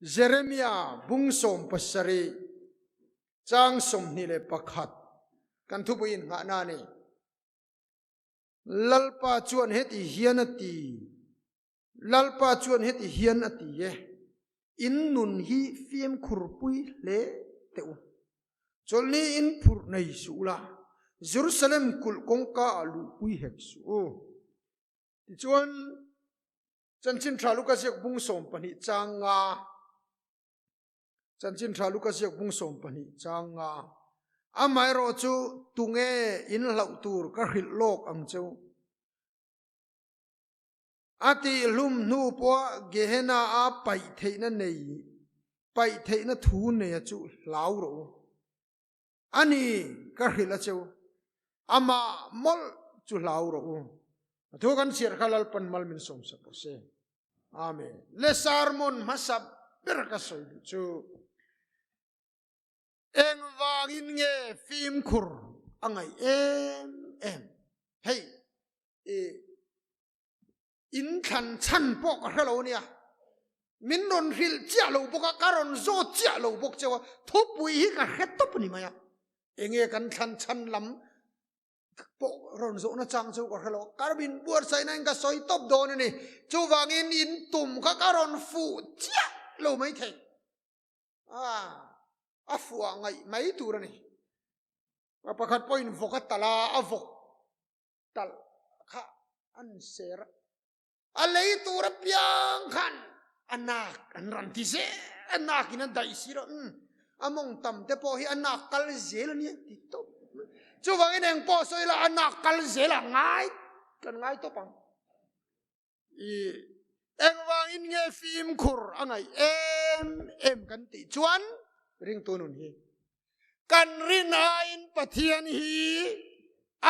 Jeremia bung 17 chang 21 kan thupui in nghahna a ni. Lalpa chuan heti hian a ti, Lalpa chuan heti hian a ti e, In nun hi fimkhurpui hle teh u. Chawlhni in phurh nei suh ula, Jerusalem kulh kawngka ah luhpui hek suh u. Tichuan, Chanchin Tha Luka ziak bung 12 chang nga, Chanchin Tha Luka ziak bung 12 chang nga, Amaherawh chu tunge in hlauh tur ka hrilh lawk ang cheu? A tihhlum hnu pawha Gehenna a paih theihna nei, paih theihna thu neia chu hlau rawh u. A ni, ka hrilh a cheu, amah mawlh chu hlau rawh u. A thu kan chhiar kha Lalpan mal min sawmsak rawh se. Amen. Le sermon hmasa ber ka sawi duh chu engvangin nge fimkhur a ngaih em em. Hei, i in thlan chhan pawh ka hre lo nia min rawn hrilh chiah lo bawk a ka rawn zawt chiah lo bawk cheu a thupui hi ka hre tawp ni mai a enge kan thlan chhan lam pawh rawn zawhna chang chu ka hre lo ka min buatsaihna in ka sawi tawp dawn a ni chuvangin in tum kha ka rawn fuh chiah lo mai thei a a fuh ngaih mai tur a ni pakhat pawhin vawk a tal a a vawk talh kha an ser a, a lei tur apiang khan a nak an rawn ti zel, a nak in a daih si lo, umm a mawng tam te pawh hi a nak kal zel a nia ti tawp. Chuvangin eng pawh sawi la a nak kal zel a ngai kan ngai tawp ang. I engvangin nge fimkhur a ngaih em em kan tih chuan ringtu nun hi kan rin aiin Pathian hi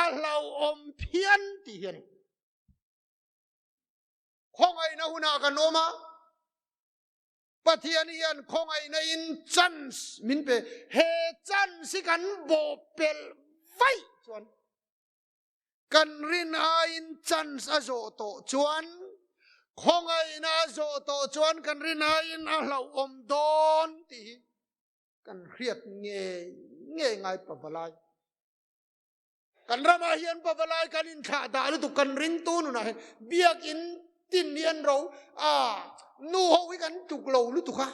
a hlauhawm phian tih hi a ni. Khawngaihna hunah kan awm a, Pathian hian khawngaihna in chance min pe. He chance hi kan bawhpelh vaih chuan kan rin aiin chance a zawh tawh chuan khawngaihna a zawh tawh chuan kan rin aiin a hlauhawm dawn tih hi kan hriat ngei ngei ngai pavalai. Kan ramah hian pavalai kan inthlah dah lutuk kan ringtu nunah hian biakin tin hi an ro a nu ho hi kan tluk lo lutuk a.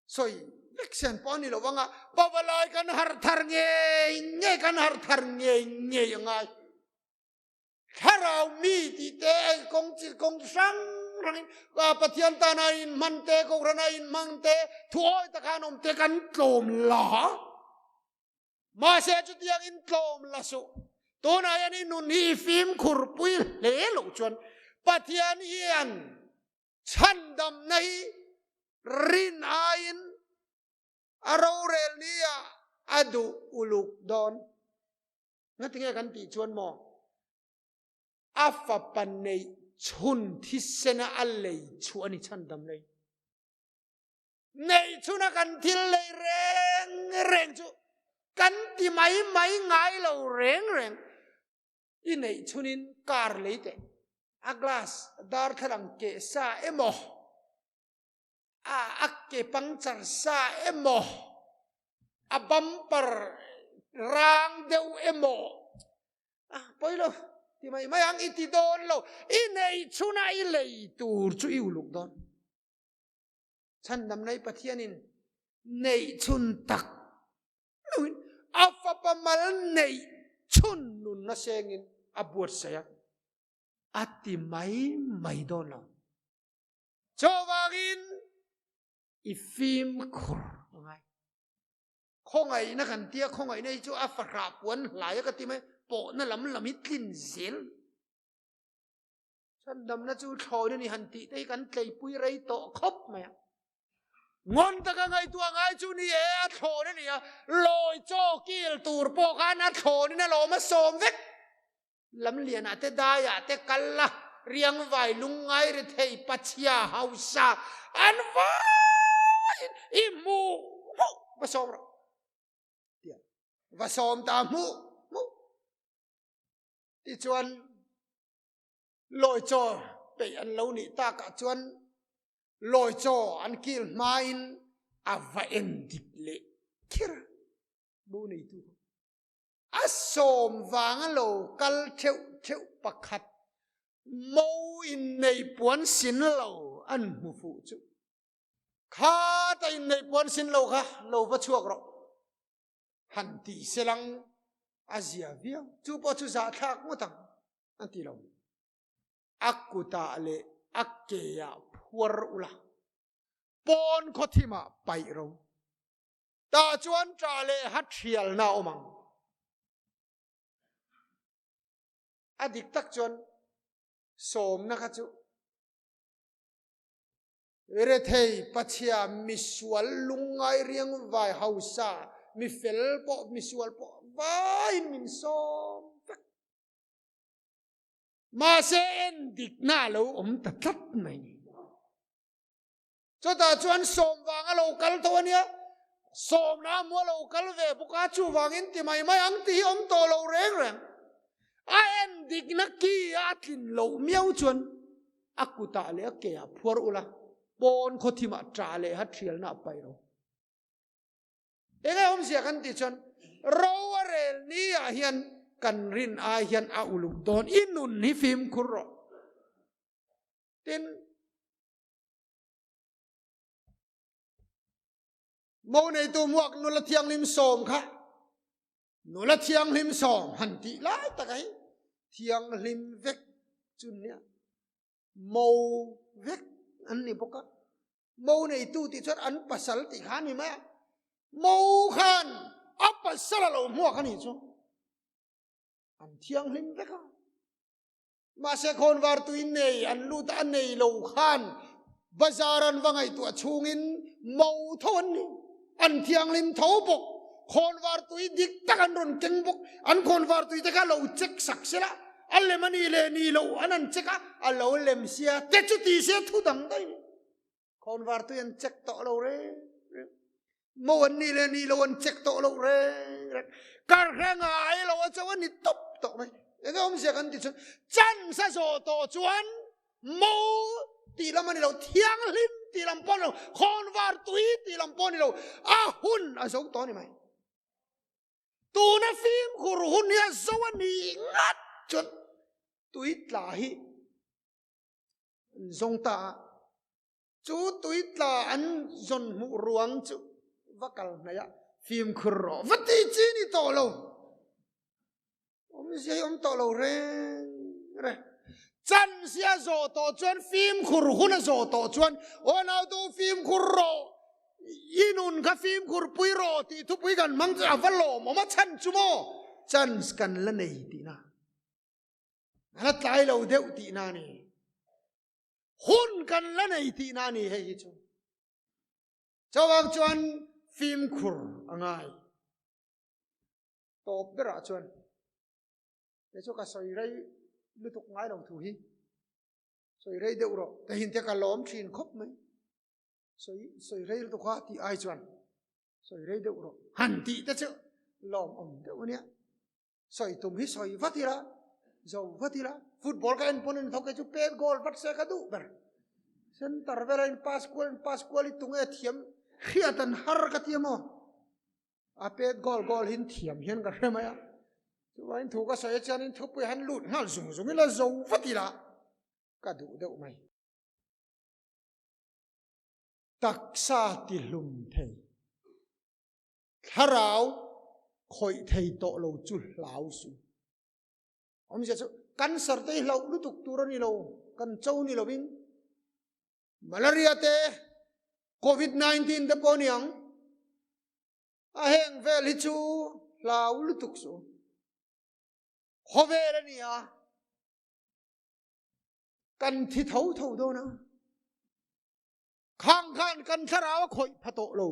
Sawi vek sen pawh a ni lo vang a pavalai kan harh thar ngei ngei kan harh thar ngei ngei a ngai. Thlarau mi tih te kawng chi kawng hrang hrangin Pathian tana in hman te Kohhrana in hmang te thuawi taka an awm te kan tlawm la. Mahse chutiang in tlawm la suh. Tunah hian i nun hi i fimkhur pui hle loh chuan Pathian hian chhandamna hi rin aiin a rorel nia a duh uluk dawn. Ngatinge kan tih chuan maw a fapa neih chhun thisena a lei chu a ni chhandam lei. Neih chhuna kan thil lei reng reng chu kan ti mai mai ngai lo reng reng. I neih chhunin car lei teh a glass darthlalang keh sa emaw a a ke puncture sa emaw a bumper rang deuh emaw a pawi lo ti mai mai ang i ti dawn lo i neih chhuna i lei tur chu i uluk dawn chhandam nei Pathianin neih chhun tak meuhin a fapa mal neih chhun nunna sengin a buatsaih a a ti mai mai dawn lo. Chuvangin i fimkhur a ngai. Khawngaihna kan tia khawngaihna hi chu a fahrah puan hlai a ka ti mai pawhna lam lam hi tlin zel. Chhandamna chu thlawn a ni han tih te hi kan tleipui rei tawh khawp mai a. Ngawn taka ngaihtuah ngai chu ni e a thlawn a ni a, lawi chaw kil tur pawh khan a thlawnin a lawm a sawm vek. Lamlianah te daiah te kal la, riangvai lungngai ri thei pachhia hausa an vaiin i hmuh hmuh va sawm rawh. Tia va sawm ta hmuh hmuh. Tichuan lawi chaw peih an lo nih takah chuan. Lawi chaw an kil hmain a va en dik leh kher a, bo neitu kha. A sawm vanga lo kal theuh theuh pakhat mo innei puan sin lo an hmu fuh chu. Kha ta innei puan sin lo kha lo va chhuak rawh. Han ti selang a zia viau. Chu pawh chu zahthlak ngawt ang an ti lo. A kutah leh a keah phuar ula, pawn khawthimah paih ro. Tah chuan ṭah leh hat hrialna a awm ang. A dik tak chuan sawmna kha chu Rethei, Pachhia, misual, lungngai, riangvai, hausa, mifel pawh, misual pawh vaiin min sawm vek. Mahse en dikna a lo awm ta tlat mai ni. Chutah chuan sawm vang a lo kal tho a nia, sawmna a hmu a lo kal ve bawk a, chuvangin ti mai mai ang tih hi awm tawh lo reng reng. A en dikna ki a tlin loh miau chuan a kutah leh a keah phuar ula, pawn khawthimah ṭah leh hat hrialna a paih lo. Enge awmzia kan tih chuan ro a rel ni ah hian kan rin ai hian a uluk dawn, i nun hi fimkhur rawh. Tin, mo neitu muak nula thianghlim sawm kha Nula thianghlim sawm han tih lai tak hi thianghlim vek chu nia mo vek an ni bawk a mo neitu tih chuan an pasal tih kha a ni mai a mo khan a pasal a lo hmuak a nih chu an thianghlim vek a Mahse khawnvar tui nei an lut a nei lo khan bazar an va ngaihtuah chhungin mo tho an ni. An thianghlim tho bawk. Khawnvar tui dik tak an rawn keng bawk. An khawnvar tui te kha lo check sak sela a lem a nih leh nih loh an han check a, a lo lem sia te chu ti se thu dang daih ni. Khawnvar tui an check tawh lo reng reng. Mo an nih leh nih lo an check tawh lo reng reng. Kar hre ngai lo a cho an ni tawp tawh mai. Enge awmzia kan ti chuan chance a zawh tawh chuan mo tih lam a ni lo, thianghlim tih lam pawh a ni lo, khawnvar tui tih lam pawh a ni lo, a hun a zo tawh a ni mai. Tuna fimkhur hun hi a zo a nih ngat chuan tui tla hi an zawng ta a, chu tui tla an zawn hmuh ruang chu va kal hnaih a, fimkhur rawh va ti chi ni tawh lo, awmzia hi awm tawh lo reng reng. Chan sia zawh tawh chuan fimkhur hun a zawh tawh chuan aw nautu fimkhur rawh, i nun kha fimkhur pui rawh tih thupui kan hmang chu a va lawmawm a chhan chu maw chance kan la nei tihna. A la tlai lo deuh tihna a ni. Hun kan la nei tihna a ni hei hi chu. Chuvang chuan fimkhur a ngai. Tawp berah chuan kei chu ka sawi rei lutuk ngai lo thu hi. Sawi rei deuh rawh. Ka hinte ka lawm thin khawp mai. Sawi sawi rei lutuk kha tih ai chuan sawi rei deuh rawh. Han tih te chu lawmawm deuh a nia. Sawi tum hi sawi vat ila, zo vat ila, football ka en pawn in thawk e chu pet goal vat se ka duh ber. Center vela in pass kual in pass kual i tunge thiam hriat an har ka ti maw. A pet goal goal hin thiam hian ka hre mai a. Chuvain thu ka sawi chuan in thupui han lut nghal zung zung ila zo vat ila ka duh deuh mai. Taksa ti hlum thei. Thlarau khawih thei tawh lo chu hlau suh. Awmzia chu cancer te hi hlauh lutuk tur a ni lo, kan cho ni lovin malaria te, covid 19 te pawh a ni ang. A heng vel hi chu hlau lutuk suh. Khawvel a ni a, kan thi tho tho dawn a. Khang khan kan thlarau a khawih pha tawh lo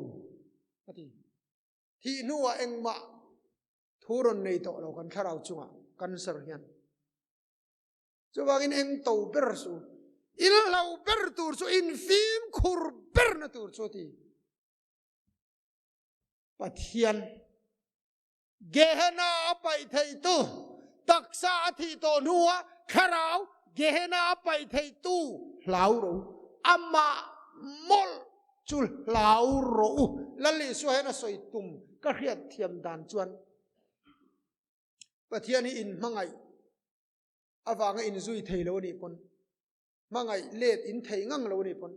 a ti. Thih hnuah engmah thu rawn nei tawh lo kan thlarau chungah cancer hian. Chuvangin eng to ber su, in hlo ber tur chu in fimkhur berna tur chu a ti. Pathian Gehenna a paih theitu, taksa a thih tawh hnuah thlarau Gehenna a paih theitu hlau ro. Amah mawlh chu hlau rawh u. Lal Isua hian a sawi tum ka hriat thiam dan chuan Pathian hi in hmangaih avanga in zui thei lo a nih pawn hmangaih let in thei ngang lo a nih pawn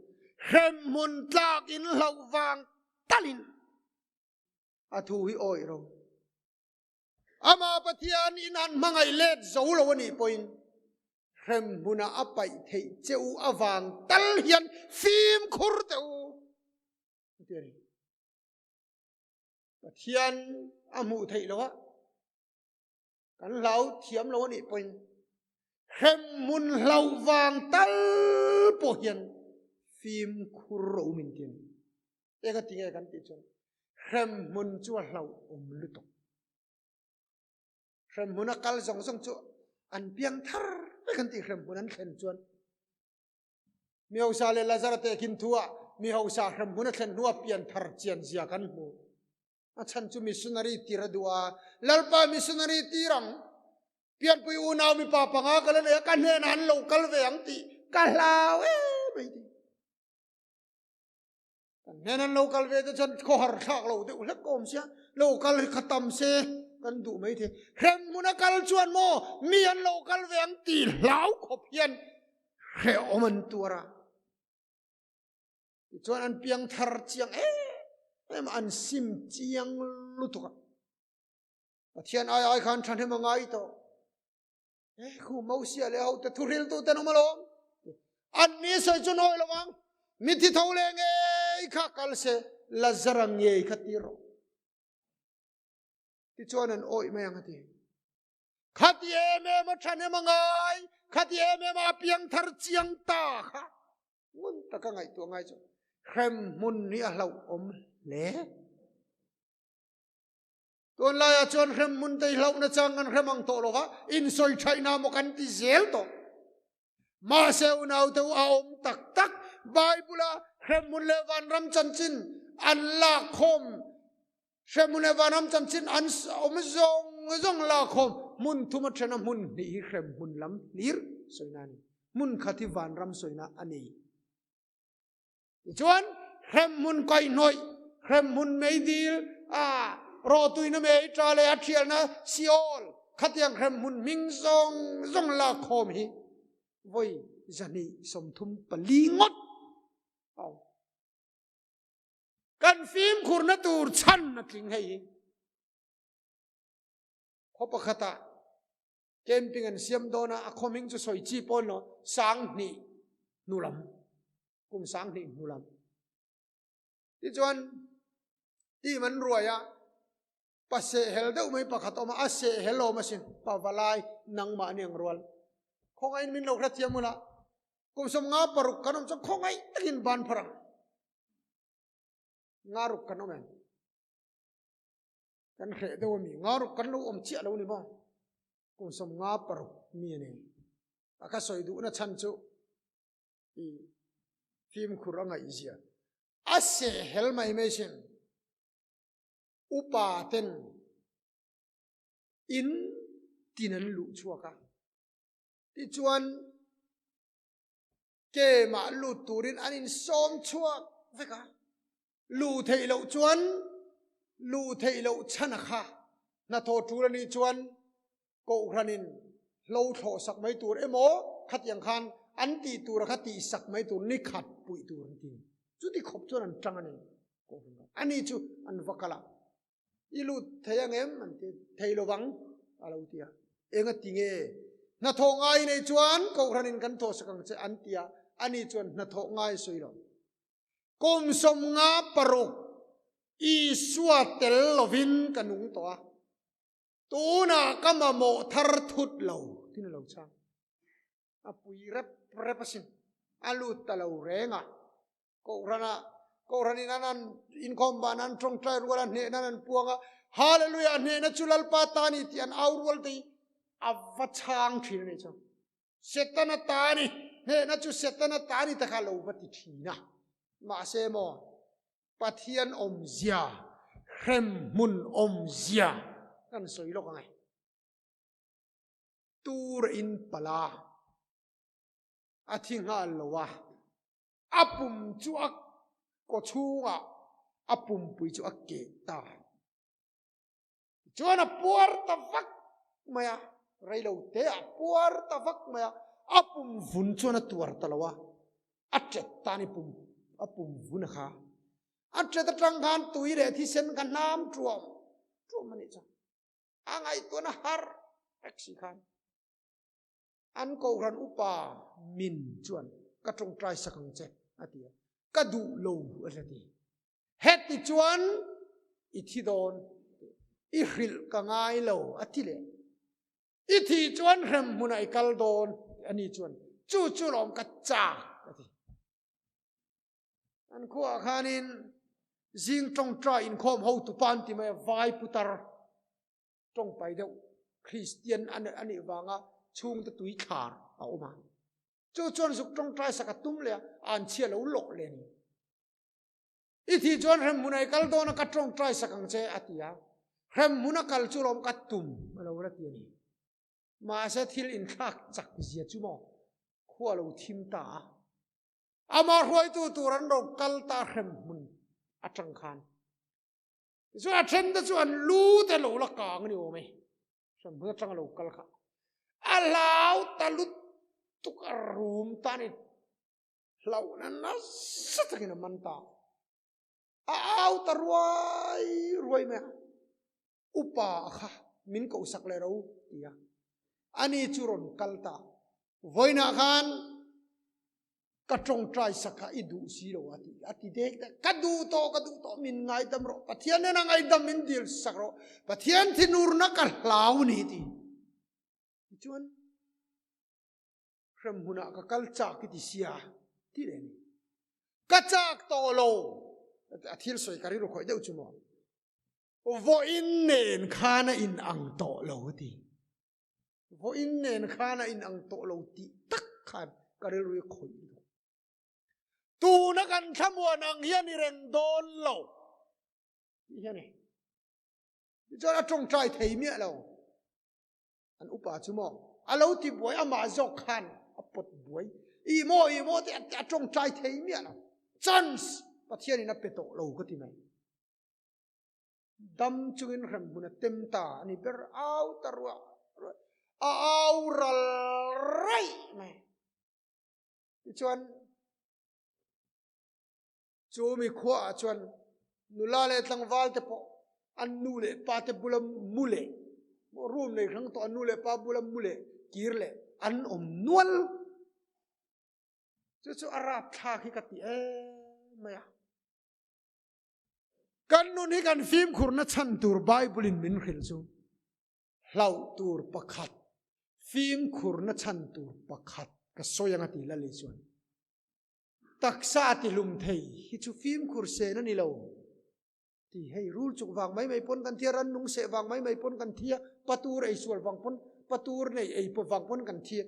hremhmun tlak in hlauh vang talin a thu hi awih ro. Amah Pathian in an hmangaih let zo lo a nih pawhin hremhmuna a paih theih che u avang tal hian fimkhur teh u a ti a ni. Pathian a hmuh theih lo a, kan hlau thiam lo a nih pawhin hremhmun hlauh vang tal pawh hian fimkhur rawh u min ti a ni. Eng a ti nge kan tih chuan hremhmun chu a hlauhawm lutuk. Hremhmun a kal zawng zawng chu an piang thar vek an tih hremhmun an thlen chuan mi hausa leh Lazara tehkhin thu ah mi hausa hremhmun a thlen hnu a pian thar chian zia kan hmu. A chhan chu missionary tir a duh a, Lalpa missionary tir ang, pianpui unau mipa panga ka la nei a, ka hnenah an lo kal ve ang tih ka hlau em mai ti. Kan hnen an lo kal ve te chuan khawhar thlak lo deuh hlek ka awm sia, lo kal hi kha tam se kan duh mai thei. Hrem hmun a kal chuan maw mi an lo kal ve ang tih hlau khawp hian hrehawm an tuar a. Tichuan an piang thar chiang em em a, an sim chiang lutuk a. Pathian ai ai khan thahnem a ngai tawh. Eh, khu Mosia leh hote thuhriltu ten awm alawm. An ni sawi chu nawi lo ang. Mithi tho leh ngei kha kal se, Lazara ngei kha tir rawh. Tichuan an awih mai ang a ti. Khati em em a thahnem a ngai, khati em em a piang thar chiang ta kha. Ngun taka ngaihtuah ngai chu hrem hmun hi a hlauhawm hle. Tunlaiah chuan hremhmun te hi hlauhna chang kan hrem ang tawh lo va, insawi thaihna maw kan ti zel tawh. Mahse unaute u a awm tak tak, Bible-a hremhmun leh vanram chanchin an lakkhawm, hremhmun leh vanram chanchin an awm zawng zawng lakkhawm hmun thum a then a, hmun hnih hi hremhmun lam hlir sawina a ni, hmun khat hi vanram sawina a ni. Tichuan, hremhmun kaihhnawih, hremhmun meidil, a rawhtuina mei ṭa leh a ṭhialna Seol, khatiang hremhmun hming zawng zawng lakkhawm hi vawi 234 ngawt a awm. Kan fimkhurna tur chhan a tling hei hi. Khaw pakhatah camping an siam dawn a, a khaw hming chu sawi chi pawn lo, 2000 hnu lam. Kum 2000 hnu lam. Tichuan team an ruai a, pa sehhel deuh mai pakhat awm a, a sehhel awm asin, pa valai nangmah ni ang rual. Khawngaihin min lo hrethiam ula, kum 56 kan awm chuan khawngaih takin ban phar ang. Nga ruk kan awm em? Kan hreh deuh ami, nga ruk kan lo awm chiah lo ni maw? Kum 56 mi a ni. A ka sawi duhna chhan chu i fimkhur a ngaih zia a sehhel mai mai sin. Upa ten in tin an luh chhuak a, tichuan kemah lut turin an insawm chhuak vek a, luh theih loh chuan luh theih loh chhan a kha hnathawh tul a nih chuan Kohhranin hlo thlawh sak mai tur emaw khatiang khan an tih tura kha tih sak mai tur ni khat puih tur an ti. Chuti khawp chuan an tang a ni. Kohhran kha. Ani chu an va kal a. I lut thei ang em? An ti. Thei lovang a lo ti a. Eng a ti nge? Hnathawh ngai nei chuan Kohhranin kan thawh sak ang che an ti a. Ani chuan hnathawh ngai sawi lo. Kum 56 Isua tel lovin ka nung tawh a. Tunah ka mamawh thar thut lo tin a lo chhang. A pui rep rep asin. A lut ta lo reng a. Kohhranah Kohhranin an an inkhawm ban an tawngtai rual a hnehna an puang a. Hallelujah hnehna chu Lalpa ta ni tih an au rual te hi a va chhang thin a nih chu. Setana ta ni hnehna chu Setana ta ni te kha lo va ti thin a. Mahse maw Pathian awmzia, hremhmun awmzia kan sawi lawk ang e. Tur in pala a thi nghal lo a. A pum chu a kaw chhungah a pumpui chu a keh ta. Tichuan a puar ta vak mai a, reilo te a puar ta vak mai a, a pum vun chuan a tuar ta lo a, a tet ta ni pum a pum vun a kha. A tet atang khan tui leh thisen kha hnam tuam tuam a nih chu. A ngaihtuahna har vek si khan. An kohhran upa min chuan ka tawngtai sak ang che a ti a, ka duh lo a hre ti. Heti chuan i thi dawn, i hrilh ka ngai lo a ti leh. I thih chuan hrem hmunah i kal dawn a ni chuan chu chu lawm ka chak a ti. An khuaah khanin zing tawngtai inkhawm hotupa an ti mai a, vai putar. tawngpai deuh Kristian a nih vanga chhungte tui thlar a awm a. Chu chuan zuk tawngtai sak a tum leh a, an chhia lo lawh leh a ni. I thih chuan hremhmun a i kal dawn a, ka tawngtai sak ang che a ti a. Hremhmun a kal chu lawm ka tum a lo la ti a ni. Mahse thil inthlak chak zia chu maw khua lo thim ta a. Amah hruaitu tur an ro kal ta hremhmun atang khan. Tichuan a then te chu an lu te lo la kang a ni awm e. Hremhmun atanga lo kal kha. A hlau ta lutuk a rum ta ni. Hlauhna nasa takin a man ta. A au ta ruai ruai mai a. Upa kha min kohsak leh ro ti a. Ani chu rawn kal ta. Vawiinah khan ka tawngtai sak kha i duh si lo a ti a ti dek dek ka duh tawh ka duh tawh min ngaidam rawh Pathian nena ngaidam min dil sak rawh Pathian thinurna ka hlau ni ti tichuan hremhmunah ka kal chak i ti sia ti leh ni ka chak tawh lo a thil sawi ka rilru khawih deuh chu maw vawiin nen khan a in ang tawh lo ti Vawiin nen khan a inang tawh lo tih tak khan ka rilru hi khawih lutuk. Tuna kan thlamuan ang hian i reng dawn lo tih hi a ni. Tichuan a tawngtai thei miah lo. An upa chu maw a lo ti buai amah zawk khan a pawt buai. I maw i maw tih a tawngtai thei miah lo. Chance Pathianin a pe tawh lo ka ti mai. Dam chungin hremhmun a tem ta a ni ber au ta ruah ruah a au ral raih mai. Tichuan chu mi khuaah chuan nula leh tlangval te pawh an nu leh pa te bula mu leh room nei hrang tawh an nu leh pa bula mu leh kir leh an awm nual. Chu chu a rapthlak hi ka ti em mai a. Kan nun hi kan fimkhurna chhan tur Bible in min hrilh chu hlauh tur pakhat, fimkhurna chhan tur pakhat ka sawi anga ti Lali chuan taksa ti hlum thei hi chu fimkhur sen a ni lo ti hei rul chuk vang mai mai pawn kan thia rannung seh vang mai mai pawn kan thia patur ei sual vang pawn patur nei ei pawh vang pawn kan thia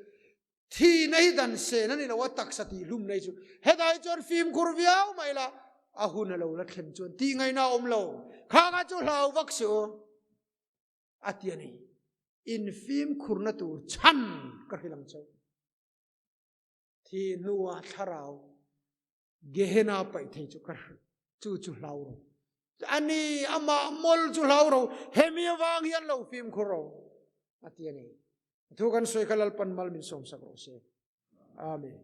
Thihna hi dan sen a ni lo a, taksa tihhlumna hi chu hetah hi chuan fimkhur viau mai la, a hun a lo la thlen chuan tih ngaihna a awm lo, khanga chu hlau vak si u a ti a ni. In fimkhurna tur chhan ka hrilh ang cheu. Thih hnuah thlarau Gehenna paih thei chu ka chu chu hlau ro. Ani amah mawl chu hlau ro, hemi avang hian lo fimkhur ro a ti a ni. Thu kan sawi kha Lalpan mal min sawmsak rawh se. Amen.